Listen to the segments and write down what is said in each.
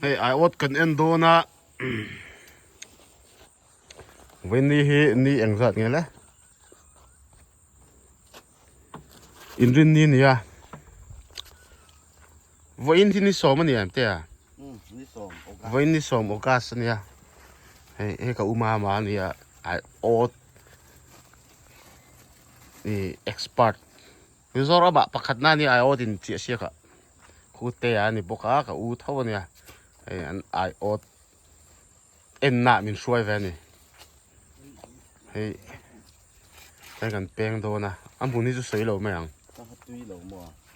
Hei aiawt kan en dawn a vawiin hi ni engzat nge le inrinni a ni a vawiin hi ni sawm a ni em te a vawiin ni sawm august a nia hei hei ka u mama a nia aiawt ih expert. Mizoram ah pakhat na nia aiawt in chiah siak ah khu te a ni bawk a ka u tho a nia hei an aiawt en na min hruai ve a ni hei hei kan peng dawn a a hmun hi chu sawi lo mai ang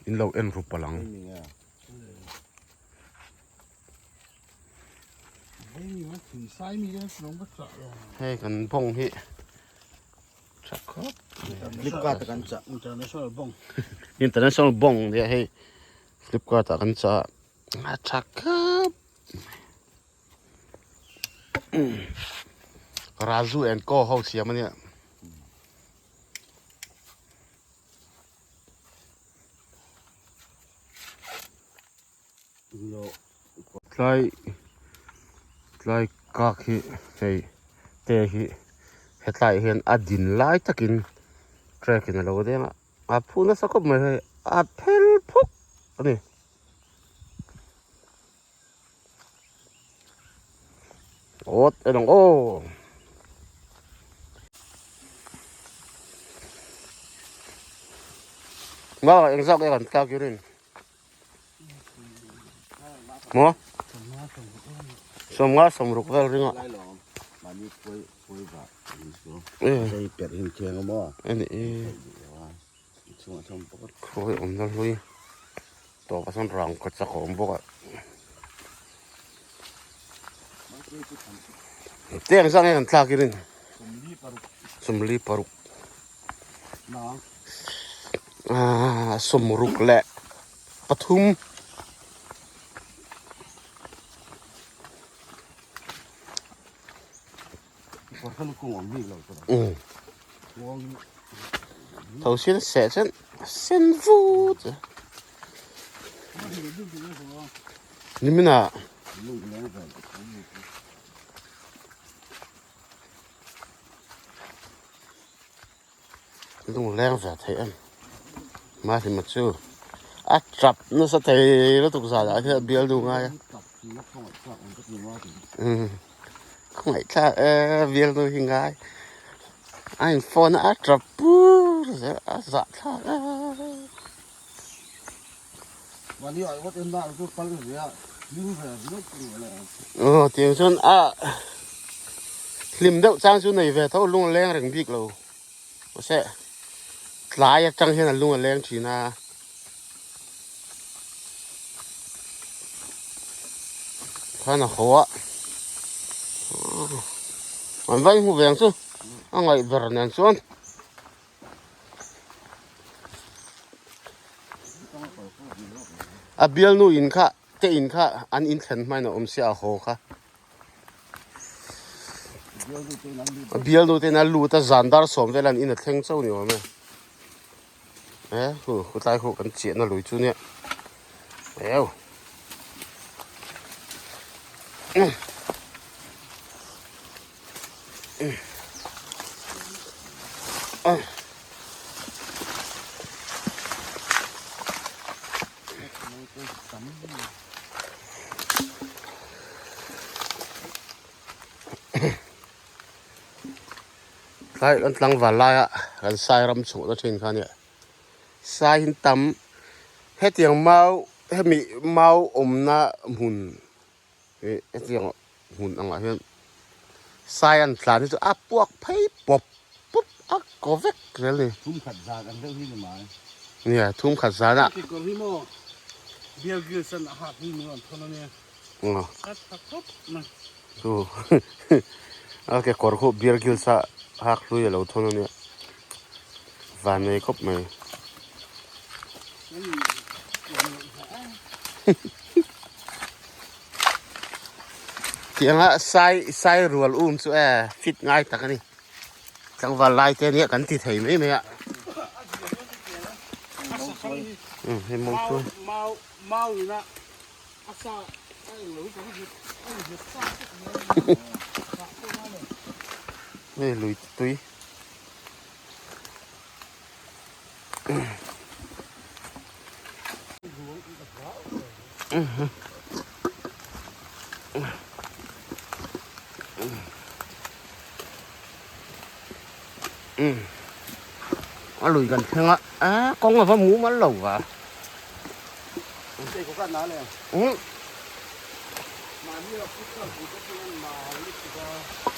in lo en ru palh ang. Hei kan bawng hi. Tha khawp Flipkart ah kan chah international bawng international bawng nia hei flipkart ah kan chah a tha khawp Raju and co ho siam ania Tlai tlai kak hi hei te hi hetlai ah hian a din lai takin track in alo deng a a phu nasa khawp mai hei a phel phuk a ni. Awt en ang aw. Nga engzak nge kan tlak i rin? Maw? Sawmnga sawmruk vel ringa. Khawi awmna hlui tawpah sawn rangkawt chak a awm bawk a. Te ang zah nge kan tlak i rin? Sawmli paruk. Aaa sawmruk leh pathum. Tho sin seh chuan a sen vut a. Nimin ah lung leng ve thei em mahni chu a tap nasa thei lutuk zan ah hian bial nu ngai a umm khawngaih thlak e bial nu hi ngai a in phone a a tap pur zel a zah thlak e. Aw tiang chuan a hlim deuh chang chu nei ve tho lung a leng reng bik lo mahse tlai atang hian a lung a leng thin a. Khan a haw a an va inhmu ve ang chu a ngaih ber nen chuan. A bialnu in kha te in kha an in thlen hmain a awm sia a haw kha. A bialnu te in a lut a zan dar sawm vel an in a thleng chauh ni awm e. E hu tlai hu kan chiahna lui chu nia. Eo. Tlai kan tlangval laia kan sai ram chhuahna thin kha nia sai hi tam hetiang mau hemi mau awmna hmun Ih hetiang hmun angah hian sai an tlan hi chu a puak phei pawp pawp a kaw vek zel a ni. Thum khat zan ang deuh hi ni mai. Nia thum khat zan a. Kekawr hi maw Bear Grylls an a hak hi min rawn thawn a nia. A tha khawp mai. Chu a kekawr khu Bear Grylls a hak hlui a lo thawn a nia. Van nei khawp mai. Tianga sai sai rual um chu e fit ngai tak a ni tlangval lai te ania kan ti thei mai mai a um hei mawng chu mau mau ina a sa. Hei lui tui. A lui kan thleng a a kawng a va mumal lo va.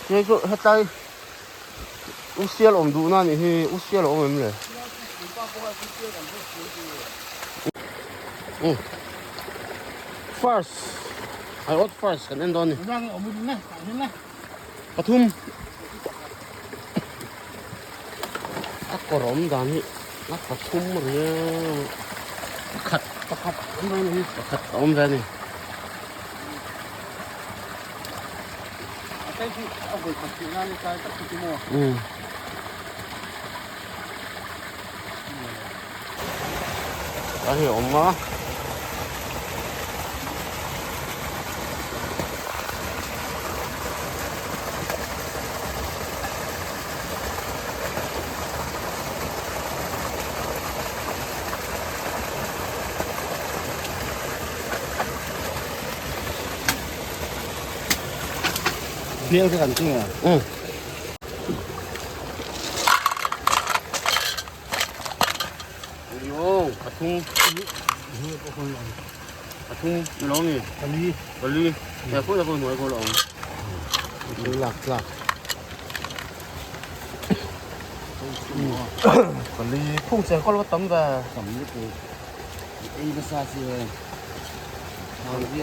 Hei chu hetlai u sial awm duhna a nih hi u sial a awm em le? First I awt first kan en dawn a ni. Pathum a kawr awm dan hi a pathum riau pakhat pakhat awm ve a ni pakhat a awm ve a ni. Umm a hi a awm a. Bial ka kan chu um Yo, pathum pathum lo ni pali pali ya ko ya ko noi ko lo lak tlak pali phung chen ko lo tam ve tam ni ko ei na sa chi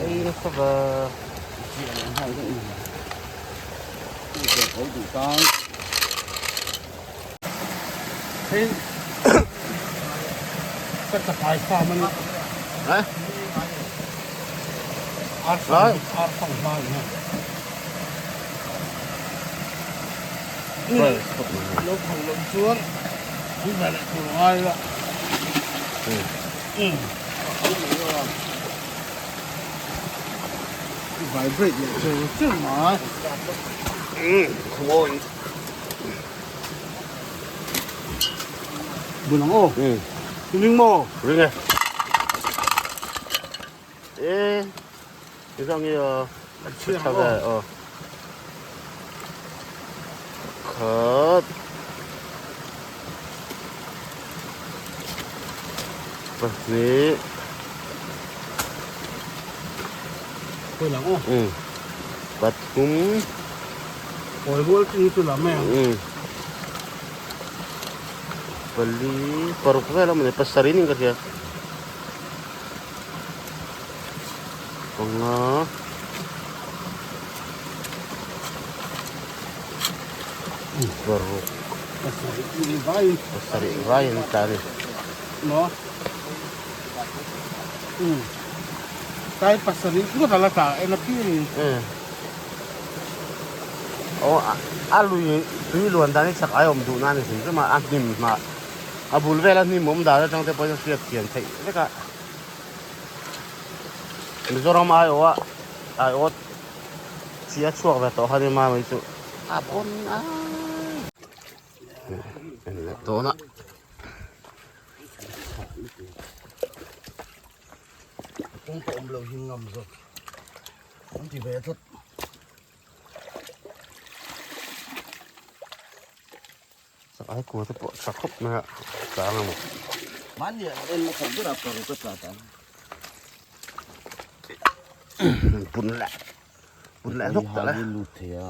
ei na sa ve chi an hai ga ni ko ko du tang Thế các tập bài sao mà đấy ar Đấy. ar phong ma ni Rồi. lo phong lo chuan như vậy là thuộc ai đó ừ vibrate leh chu chu mai Ừ, ôi. buồn lắm ô Ừ. nhưng mà Ring này. Ê. Cái dòng như chiang về ờ. Khớp. Vật gì? buồn lắm ô Ừ. Vật cũng hồi bữa thì tôi làm mẹ ừ. Pali paruk vela mane pasari ning ka siya. Panga. Paruk vai pasari vayan tani. nó ừ cái pasari cũng có là cả em là pin Ừ. Oh, a lui tui luan dan hi chak ai awm duh na ni hrim hrim a, a hnim hnah a bul vela hnim awm dan atang te pawhin a hriat thiam theih vek a. Mizoram aiawh a aiawt chi a chhuak ve tawh kha ni mai chu a pawn a en leh dawn a. Kawng pawh awm lo hi ngam zawk an ti ve tlat. Sak ai kua te pawh tha khawp mai a chang a ni. Mahni ah en na khat ber a paruk a tla ta. Pun leh pun leh hlawk tak le. Lut thei a.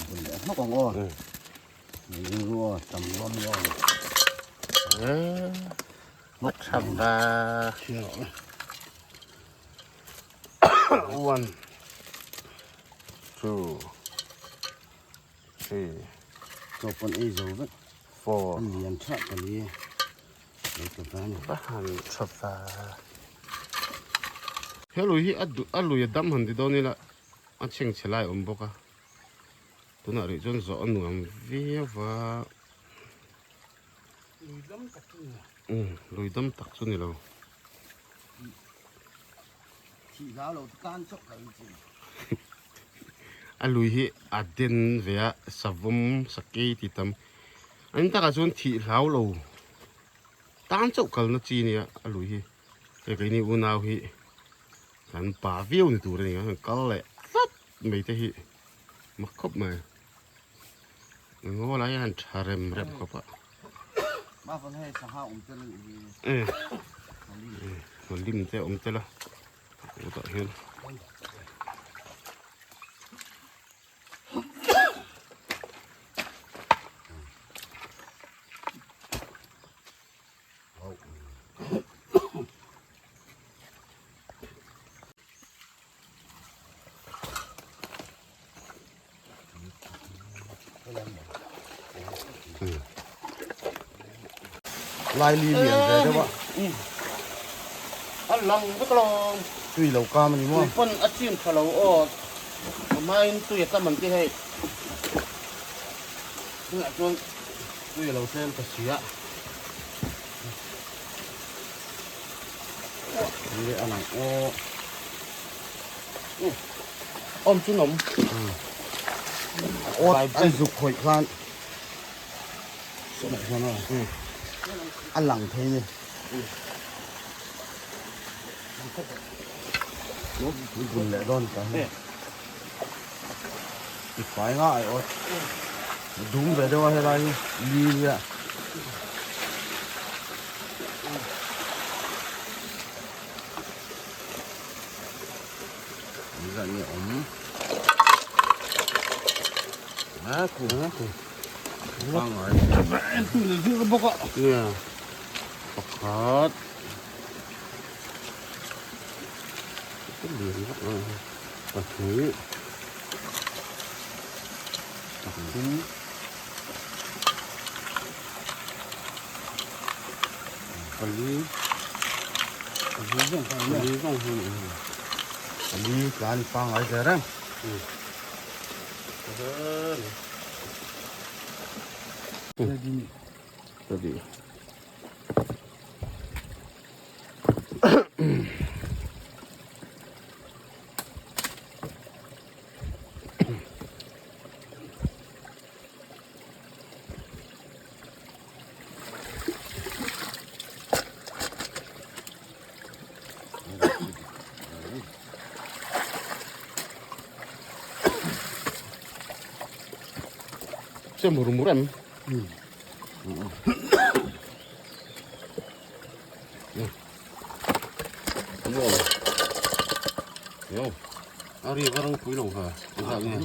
Pun leh hlawk ang aw. Ring aw tam lawm aw. Hlawk tha va. One, two, three, Chaw pawn ei zo vek. four. An lian tha pali. Lei ka va ni. Va han tha va. He lui hi a duh a lui a dam han ti dawn ila a chhengchhe lai a awm bawk a tunah rih chuan zawh a nuam viau va. Lui lam tak chu ni. Umm lui dam tak chu ni lo. Thih hlau lo tan chauh kal chi. A lui hi a den ve a savawm sakei ti tam. An takah chuan thih hlau lo tan chauh kalna chi nia a lui hi. Hei keini unau hi kan pa viau ni tur a ni a, kan kal leh tlat mai te hi mak khawp mai. Ngaw lai hian tha rem rem khawp a. Lim te awm tel a utah hian. Laili lian ve deuh a. A lang vek alawm. Tui lo kam a ni maw? Tui pawn a chim tha lo aw. A hmain tui a tam an ti hei. Tunah chuan tui a lo tlem ta si a. Ni a lang aw. Awm chu nawm. Awt an zuk khawih khan a lang thei ni. Bun leh dawn ta hi. I fai nga ai awt. Dum ve deuh a helai hi li nia. Zan nge awm. A ku a ku. Pangai. Tu le zir bawk a. Nia. Pakhat. Pahnih. Pathum. Pali. Pali zawng hi ni. Pali tlan pangai ve reng. Ready. Che mur mur em. Yo. A ri va ropui lo ve. Engah nge?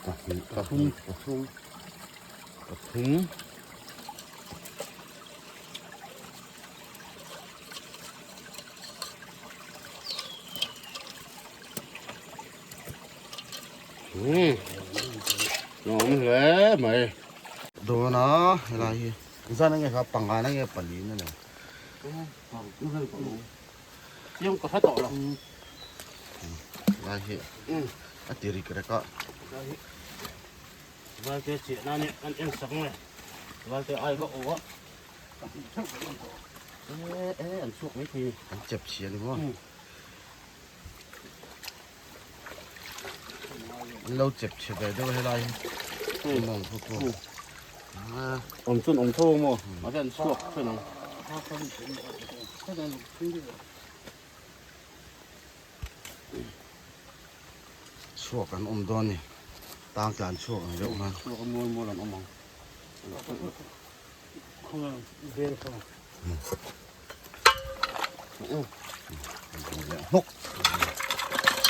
Pahnih, pathum, pathum, pathum. Hmm. Nuam hle mai. Dawn a, helai hi. Zan ange kha panga na nge pali na le. Chiang ka hre tawh lo. Lai hi a ti rik rek a. Valte chiah na nia an en sak nge. Valte ai ka aw a. E e an chhuak mai thei ni. An chep chhia ni maw. An lo chep chhe ve deuh helai hi. Mawng khu khu. Awm chun awm tho maw? Mahse an chhuak thin ang. Chhuak an awm dawn ni. Tang tlan chhuak ang deuh khan. Chhuak a mual mual an awm ang. Hnawk.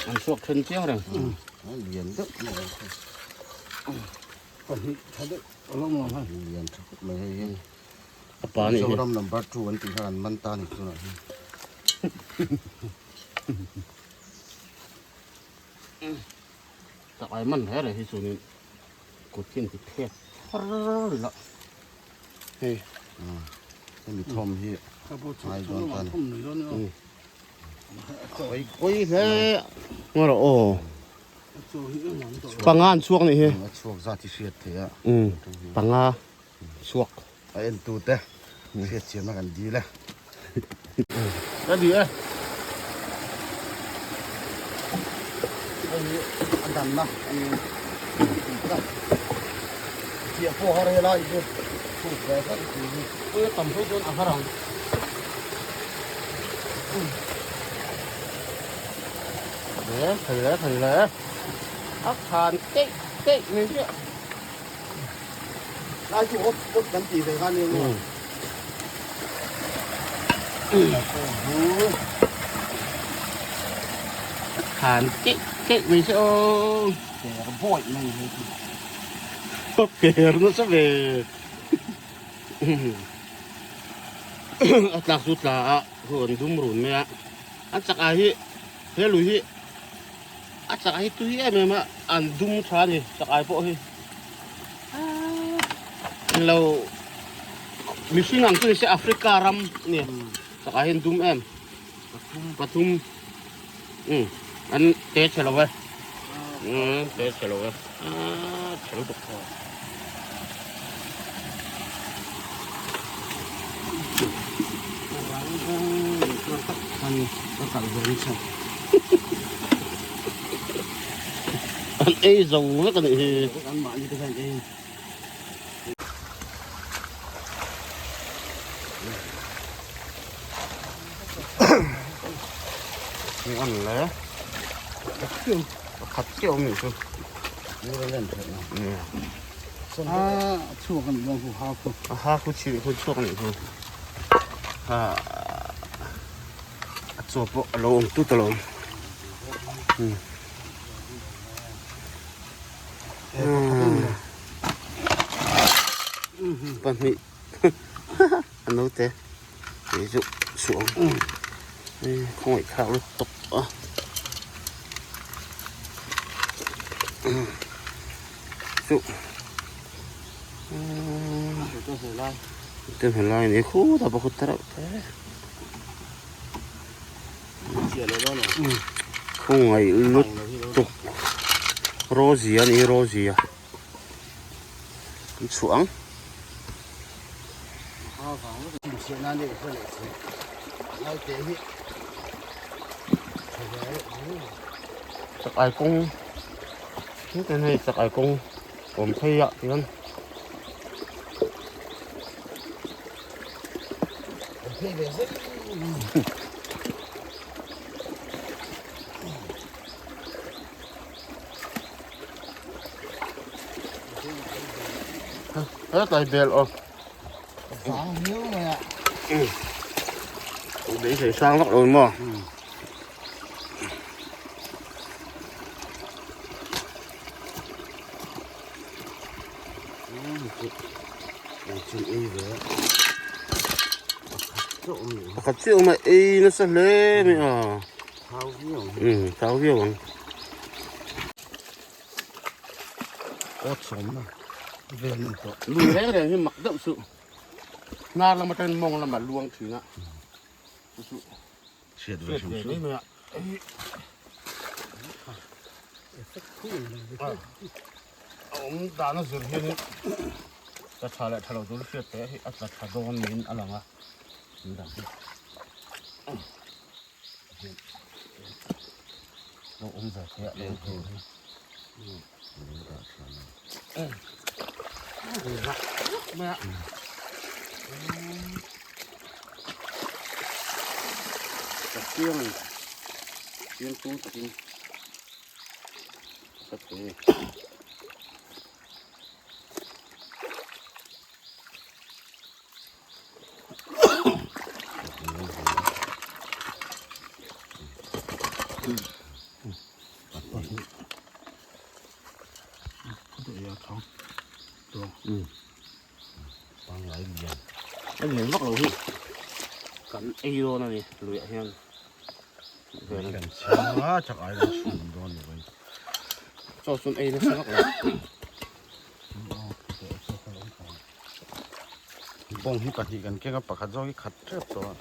An chhuak then chiang reng. Lian deuh mai. Pahnih tha deuh a lo awm ang hei. Lian tha khawp mai hei hi. A pa nih hi. Mizoram number 2 an tih kha an man ta ni tunah hian. Tak ai man reh reh hi chuanin kut hian ti thlek thar la. Hei. Hemi thawm hi ngai dawn ta ni. Koi koi hle. Ngarawh aw. Panga an chhuak nih hi. A chhuak zat hi hriat theih a. Panga chhuak. A en tu te. Hriatthiamna kan dil e. Ka di e. Hei hi a danna a ni a. Chiah pawh har helai chu khuk ve vek tih hi. Pui a tam phei chuan a har ang. Le thei le thei le. A khan keih keih mai chiah. Lai chu awt awt kan tih ve kha nia maw. Khan keih keih mai se aw. Per bawih mai he chu. Per nasa ve. A tlak chu tla a huan dum run mai a. An chak ah hi he lui hi A chak hi tui em em a, an dum tha a ni chakai pawh hi. Lo mihring ang chu ni se Africa ram a ni chakai hi an dum em. Pathum um an te chhe lo e um te chhe lo e ah chhe lutuk. An ei zo vek a nih hi. Ni an le. Pakhat chiah awm nih chu. A chhuak a nih chuan khu ha khu. A ha khu chhih khu chhuak a nih chu. Ha a chaw pawh a lo awm tut alawm. Pahnih a naute tih chu chhuah ang. Khawngaih thlak lutuk a. Chu te helai ni khutah pakhat ta reuh te khawngaih lutuk Rosie a ni Rosie a an chhuah ang. Chakai kawng hetiang hei chakai kawng awm phei ah hian hetlai bel aw beisei sang vak lo maw. Pakhat chiah awm a ei nasa hle mai a thau viau ang lui reng reng hi mak deuh chu hnar lam atangin mawng lamah luang thin a chu chu Hriat ve hrim hrim mai a. A awm dan a zir hianin tla tha leh tha lo tur hriat teh hi a tla tha dawn niin a lang a in dang hi lo awm ve thei a lo thei hi. Ka chiang a ni chiang tum takin ka thei a ni. A lian vak lo hi kan ei dawn a ni luiah hian chaw chuan ei nasa vak lo. Bawng hi pahnih kan keng a pakhat zawk hi khat tep tawh a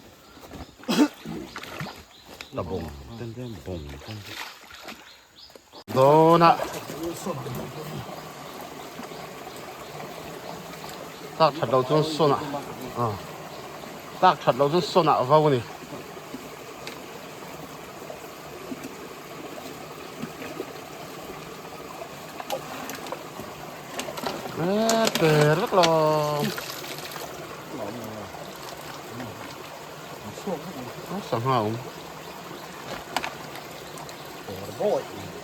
ta bawng ten ten bawng ten ten. Dawn a tak that loh chuan sawn a. Tlak that loh chu sawn ah vo a ni. Eee per vek lo. Sangha awm.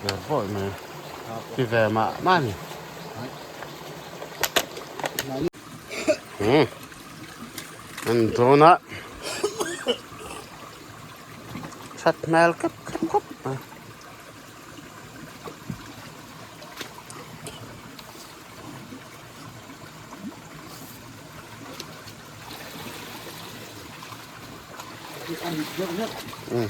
Per bawi mai. Ti ve mah mah a ni. Hmm. An dawn a. That hmel khep khep khawp mai. Hmm.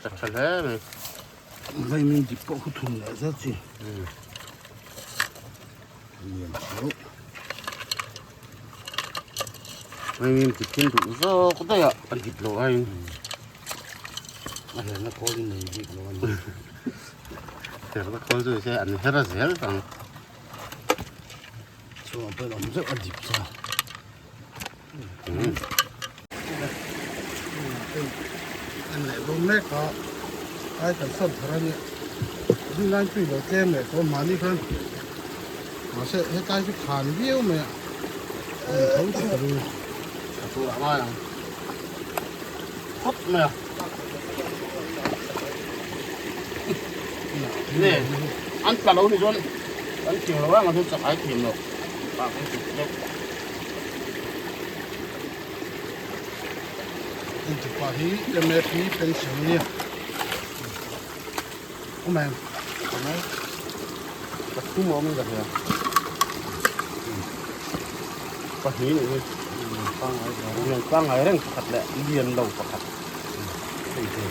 Chak tha hle mai. Vaimin dip pawh khu thum leh zet chi. Lian chu. Vaimin dip hin duh zawk daih a, a dip loh aiin. A herna khawl in nei bik lo a ni. Herna khawl chu nise an her a zel ang. Chhungah pawhin awm zeuh a dip cha. An leh dawn mek a, ai kan sawn thar a nia. Zing lai tui lo tlem leh tawh mahni khan mahse hetlai chu khan viau mai a, a in tho chu ka ring a. A tur a ngai ang khawp mai a. Nge an tla lo ni chuan kan thiam lo ang a chuan chak ai thiam lo ah kan ti deuh. Intupa hi MAP pension a nia. Awm em? Awm e. Pathum a awm in ka hria. Pahnih nih hi. Pangngai lian pangngai reng pakhat leh lian lo pakhat. Hei hi.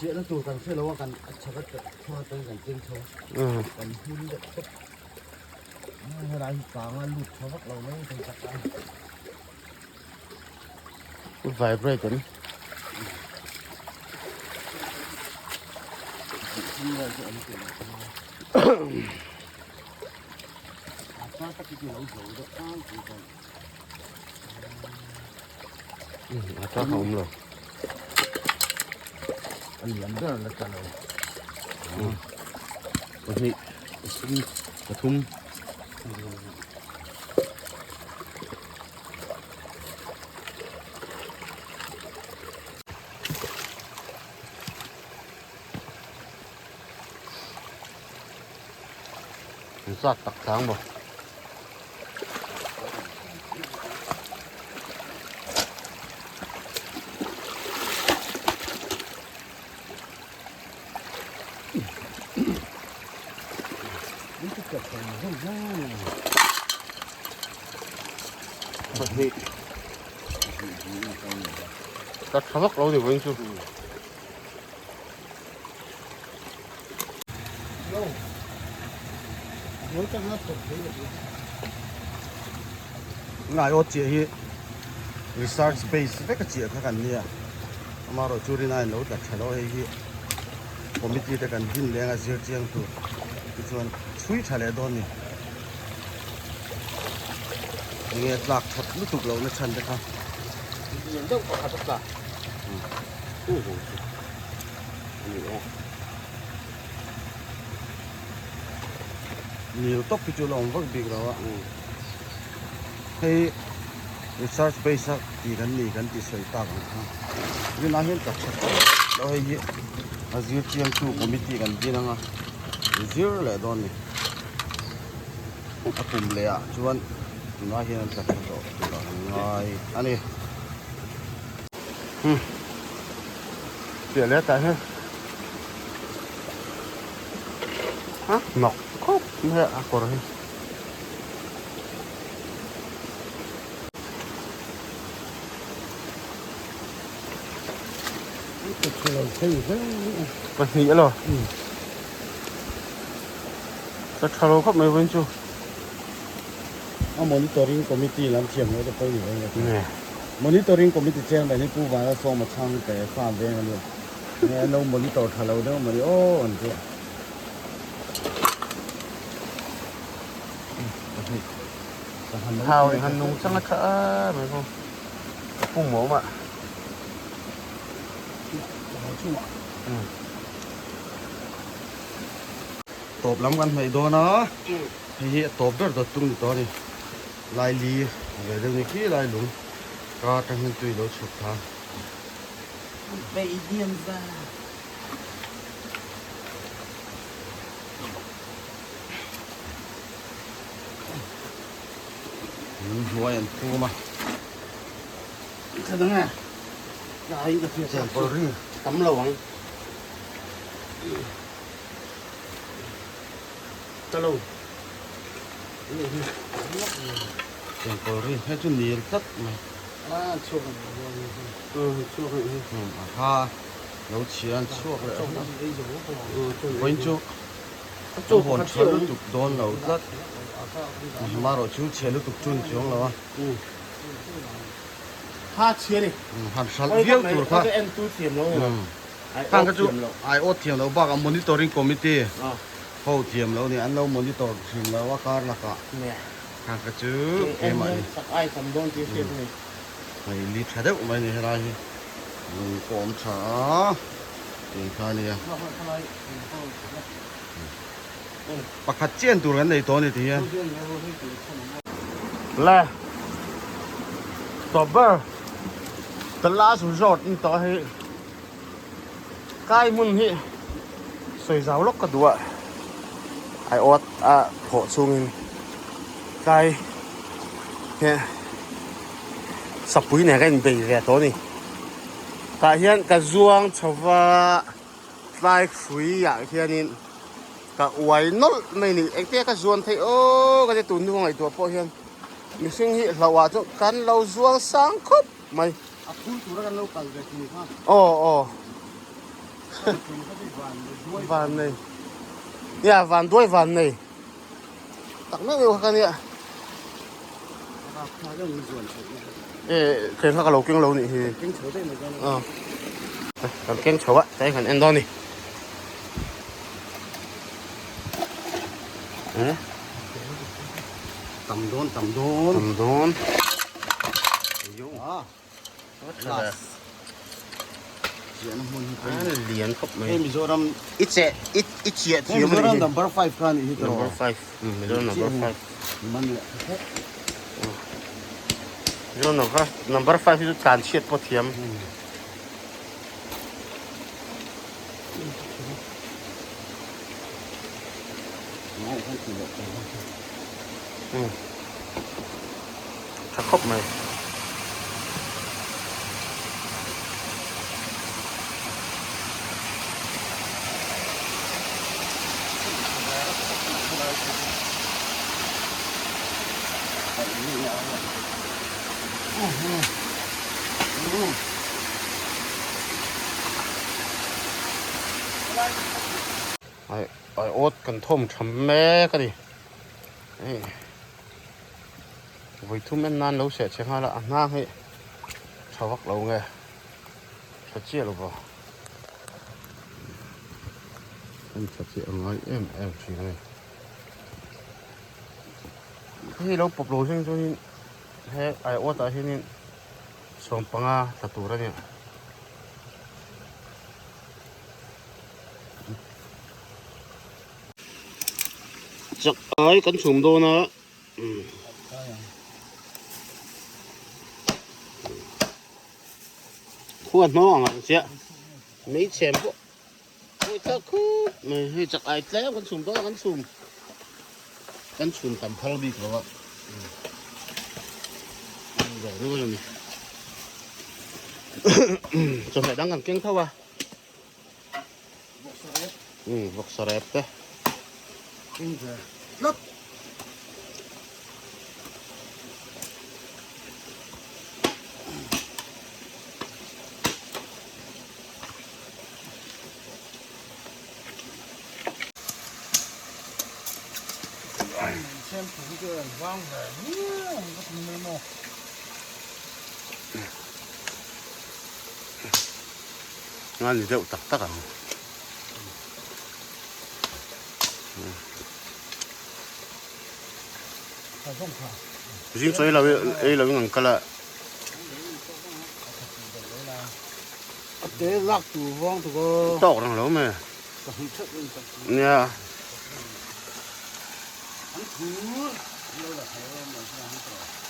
Chiahna tur kan hre lo a kan a chhak a chhuat atangin kan keng chho a kan hmun deuh tawp helai hi kang a lut tha vak lo mai thei tak a. Vibrate an. A ta kha awm lo. A lian ber la ta lo. Pahnih, pathum, pathum. Zat tak tlang maw. Pahnih. Ka tha vak lo ni vawiin chu. Ngai aw chiah hi research base vek a chiah kha kan nia amaherawh chu rin aiin lo tla tha lo hei hi committee te kan din leng a zir chiang tur tichuan chhui tha leh dawn ni enge tlak that lutuk loh na chhan te kha. Nil tawp hi chu la awm vak bik lo a hei research base a tih kan ni kan tih sawi tak ang kha tunah hian ka tha tawp lo hei hi a zir chiang tu committee kan din anga zir leh dawn a ni a kum leh ah chuan tunah hian an tla tha tawh tur a ngai a ni. Piah leh tah hian. A hnawk khawp mai a a kawr hi. Pahnih alo. Ka tha lo khawp mai vawiin chu. A monitoring committee lam thiam lo te pawh ni reng a. Monitoring committee chairman hi Pu Vana Sawma chhang te farm veng a nia. Nge an lo monitor tha lo deuh mawni aw an ti a. Thau in han nung chang a tha mai khaw. A pum a awm a. Tawp lam kan hnaih dawn a, hei hi a tawp ber dawt tung ni tawh a ni. Laili ve deuh ni khi lai lung ka atang hian tui lo chhuk thla. Hnuai an phum a. Tam lo ang. Talo. Chengkawl ri hei chu nil tlat mai. A chhuak a ni. Chhuak a ni. A ha lo chhia an chhuak leh a. Vawiin chu chu hawn tha lutuk dawn lo tlat. Marawh chu chhe lutuk chu ni chuang lo a. Ha chhia ni. Han hralh viau tur kha. En tu thiam lo. Khang kha chu ai awt thiam lo bakah monitoring committee ho thiam lo ni an lo monitor thin lo a kar lakah khang kha chu keimah ni hei li tha deuh mai ni helai hi lung pawh awm tha a tih kha ania pakhat chian tur kan nei tawh a ni ti hian. Le tawp ber the last resort ni tawh hei. Kai hmun hi sawi zau lawk ka duh a, aiawt a thawh chungin kai hi sapui nen ka inbei ve tawh a ni. Tah hian ka zuang chho va tlai hrui ah hianin ka uai nawlh mai a ni. Engtia ka zuan theih aw ka ti tun hnu ngaihtuah pawh hian mihring hi hlauh ah chuan kan lo zuang sang khawp mai. A phur tura kan lo kal ve thin kha. Aw aw. Van nei. Ya van duai van nei. Tak meuh meuh kha ka nia. E keng kha ka lo keng lo nih hi. Keng chho daih mai chuan. Aw. Kan keng chho a, tlai kan en dawn ni. Eh? Tam dawn tam dawn. Tam dawn. Ah. Last. Chiahna hmun hi pawimawh. A lian khawp mai. Hei Mizoram i che i i chiah thiam a ni. Mizoram number 5 kha ni hi tawh. Number 5. Mizoram number 5. Man leh khawp. Mizoram number number 5 hi chu tlan chhiat pawh thiam. Tha khawp mai. Ai ai awt kan thawm tham mek a ni hei vawi thum en nan lo seh che nghal a a hnang hi tha vak lo nge tha chiah lo va en tha chiah a ngai em em thin a ni hei lo pawp lo zing chuanin he ai awt ah hianin 15 tla tur a ni. Chak ai kan chhum dawn a khua hnawng ang ang chiah mei chhem pawh pawi tak khup mai hei chak ai tlem kan chhum dawn a kan chhum kan chhum tam phal bik lo a chawhmeh dang kan keng tho a. Vawksa rep te. Keng ve tlat. Nga ni deuh tak tak ang. Zing chaw ei lo in ang kal a. Te lak tu vawng tu ko. Tawk rang lo me. Nia.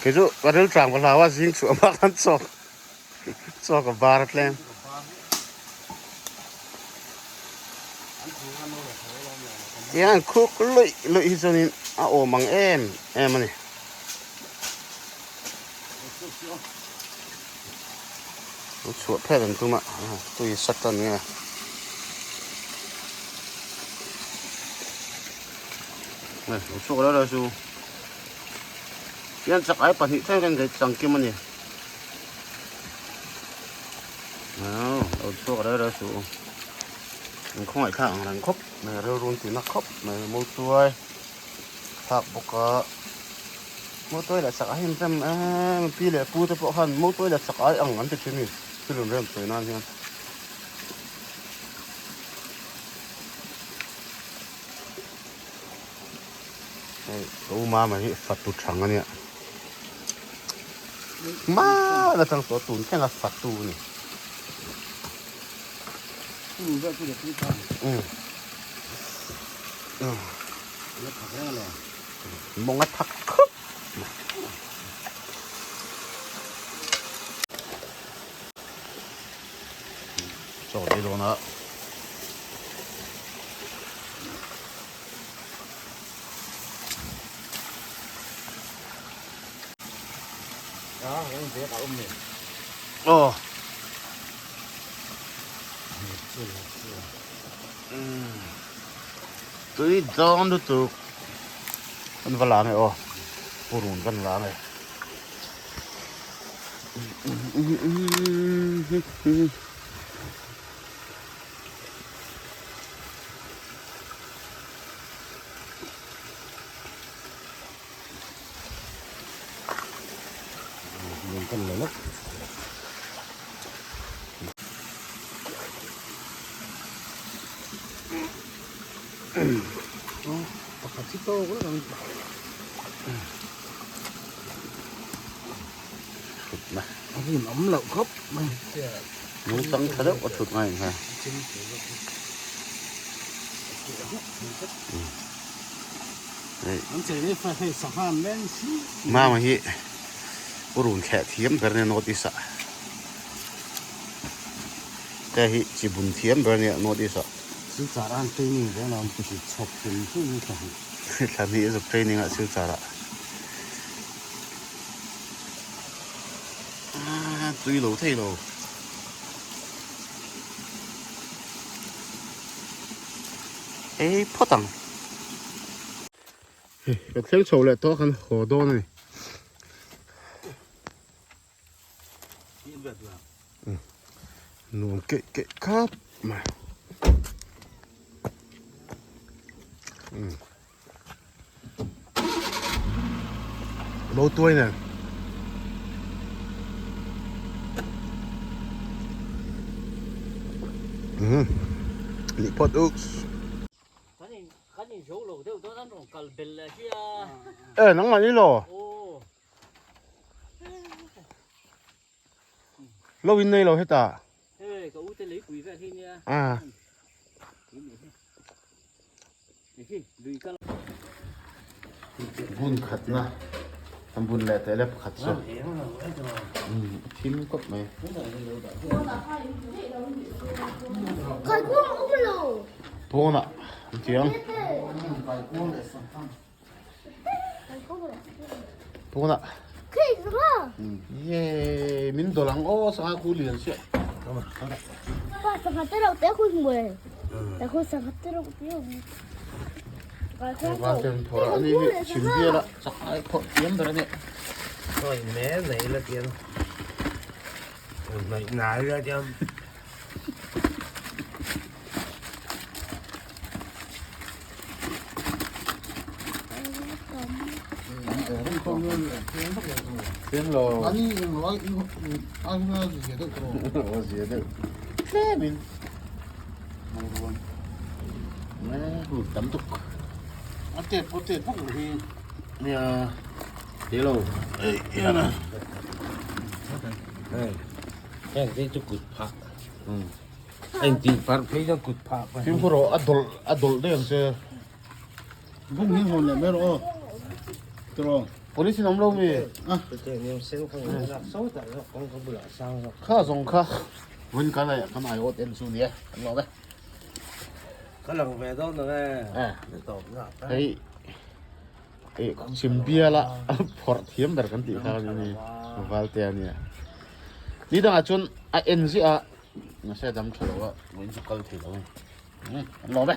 Kei chu ka ril tlang ka hlau a zing chhuah hma khan chaw chaw ka bar a tlem. Tiang an khuk luih luih hi chuanin a awm ang em em a ni. Lo chhuah phet an tum a tui sa tan nge. Hei lo chhuak reuh reuh chu hian chak ai pahnih thleng kan gaih changkim a ni. Lo chhuak reuh reuh suh an khawngaih thlak ang reng khawp mai rilru an tihna khawp mai mawltuai thlak bawk a. Motor leh chak a him rem em pi leh pu te pawh khan motor leh chak ai ang an ti thin a ni thil rawn rem sawi nan hian. Hei ka u mama hi fatu thang a nia hmana tang tawh tun thleng a fatu a ni. Mawng a thak khawp mai. Chaw ei dawn a. Aw. Tui dawn lutuk kan va la nge aw purun kan la nge. Pakhat hi tawk lek ang. Thutna. A hun awm loh khawp mai. Nungchang tha deuh a thut ngai ang kha. An chei nei fa hei sangha an leng si si. Mama hi purun thleh thiam ber nia North East ah. Te hi chi bun thiam ber nia North East ah. Silchar an training reng lo an ti chhawp hrim hrim hi thla hnih. Thla hnih a zuk training ah Silchar ah. Tui lo thei lo. Ei phawt ang. Hei ka thleng chho leh tawh kan haw dawn a ni. Nuam keih keih khawp mai. Lo tuai nen. Nih phawt u. E nangmah ni lo. Lo in nei lo hetah. A. Bun khatna an bun leh teh le pakhat chu thim kawp mai. Pawnah an ti ang. Pawnah. Yay min dawlh ang aw sangha khu lian chiah. Val ten phawrh a ni hi chhim bial a chak ai phawrh thiam ber a ni. Sawi mai mai la tiang hnaih nai la tiang. Thiam lo. Ani eng lo ai ai huna zia deuh tawh. Aw zia deuh. Tlemin. Tam tuk. A tet pawh tet vak lo hi. Nia. Te lo. Ei yana. Hei. Heng te chu kut phah. Heng tih parh phei chuan kut phah. Fimkhur rawh a dawlh a dawlh daih ang che. Bung hi hawn leh mai rawh aw. Tiraw. Police in awm lo mi? Kha zawng kha vawiin kan ai kan aiawt en chu nia kan lawm e. Ka lang ve dawn lo e. Hei eh chhim biala phawrh thiam ber kan tih kha a ni Valte a nia. Ni dangah chuan a en ziah a mahse a dam tha lo a vawiin chu kal thei lo a ni. Kan lawm e.